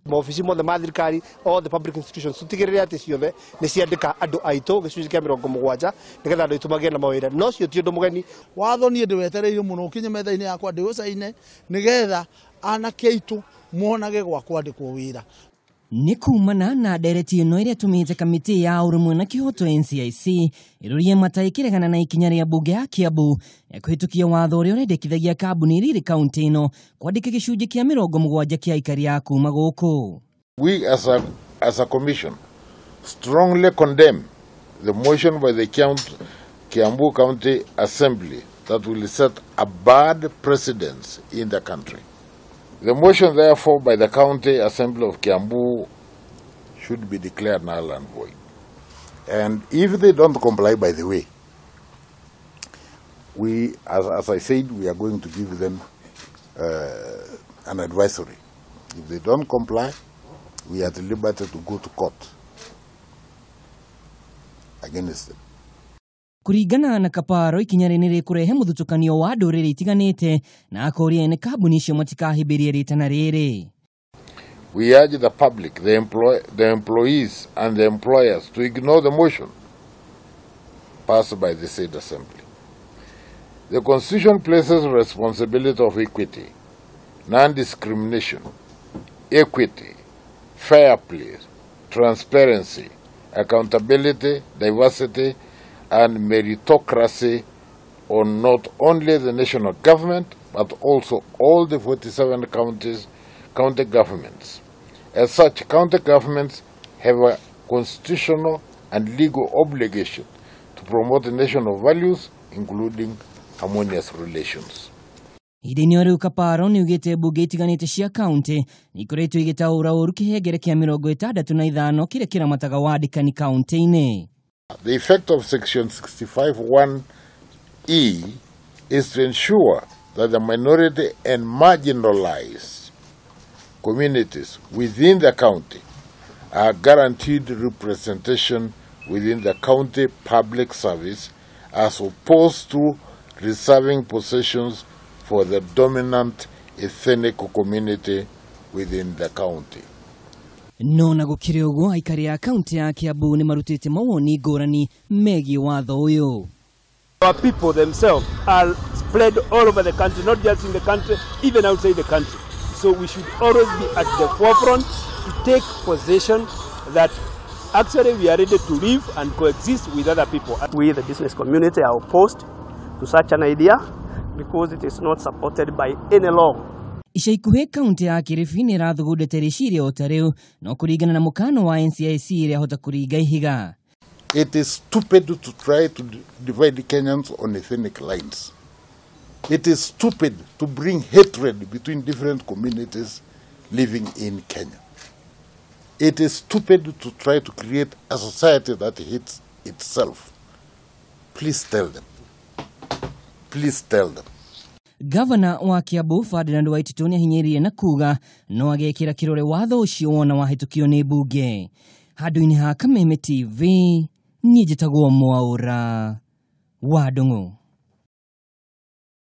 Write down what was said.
Maobici mothe ma thirikari, all the public institutions, tutigĩrĩre atĩ ciothe nĩ ciandĩka andũ aitũ gĩcunjĩ kĩa 70, nĩgetha andũ aitũ magĩe na mawĩra. No cio ti ũndũ mũgeni. Watho niĩ ndĩwetereire mũno ũkinye metha-inĩ yakwa ndĩũcaine, nĩgetha anake aitũ monage gwa kwandĩkwo wĩra. Nĩ kumana na ndereti ĩno ĩrĩa ĩtũmĩte kamĩtĩ ya ũrũmwe na kĩhoto NCIC ĩrũrie mata ĩkĩregana na ikinya rĩa mbunge ya Kiambu ya kũhĩtũkia watho ũrĩa ũrendekithagia kambuni iria irĩ kaunti ĩno kwandĩka gĩcunjĩ kĩa 70 kĩa aikari a kuma gũkũ. We as a commission strongly condemn the motion by the Kiambu County Assembly that will set a bad precedence in the country. The motion, therefore, by the County Assembly of Kiambu should be declared null and void. And if they don't comply, by the way, we, as I said, we are going to give them an advisory. If they don't comply, we are at liberty to go to court against them. Kũringana na Kaparo, ikinya rĩrĩ nĩ rĩkũrehe mũthutũkanio wa ndũrĩrĩ itiganĩte, na akoria ene kambuni icio matikahĩmbĩrie rĩtana rĩrĩ. We urge the public, the employees and the employers to ignore the motion passed by the said assembly. The Constitution places responsibility of equity, non-discrimination, equity, fair play, transparency, accountability, diversity, and meritocracy on not only the national government, but also all the 47 counties, county governments. As such, county governments have a constitutional and legal obligation to promote the national values, including harmonious relations. Ihinda-inĩ o rĩu, Kaparo nĩ ugĩte mbunge itiganĩte cia kaunti nĩ ikoretwo igĩtaũra ũru kĩhengere kĩa 65 kĩrĩa kĩramataga wandĩkani kaunti-inĩ. The effect of Section 65(1)(e) is to ensure that the minority and marginalized communities within the county are guaranteed representation within the county public service, as opposed to reserving positions for the dominant ethnic community within the county. No na gũkĩrĩ ũguo, aikari a kaunti ya Kiambu nĩ marutĩte mawoni ngũrani megiĩ watho ũyũ. Our people themselves are spread all over the country, not just in the country, even outside the country. So we should always be at the forefront to take position that actually we are ready to live and coexist with other people. We, the business community, are opposed to such an idea because it is not supported by any law. Ica ikuhĩ, kaunti ya Kilifi nĩ ĩrathugundĩte rĩciria o ta rĩu, no kũringana na mũkano wa NCIC ĩrĩahota kũringa ihiga. It is stupid to try to divide Kenyans on ethnic lines. It is stupid to bring hatred between different communities living in Kenya. It is stupid to try to create a society that hates itself. Please tell them. Please tell them. Gavana wa Kiambu Ferdinand Waititu nĩ ahinyĩrĩirie na kuga no agekĩra kĩrore watho ũcio wona wahĩtũkio nĩ mbunge. Handũ-inĩ ha Kameme TV, niĩ njĩtagwo Mwaũra wa Ndung'u.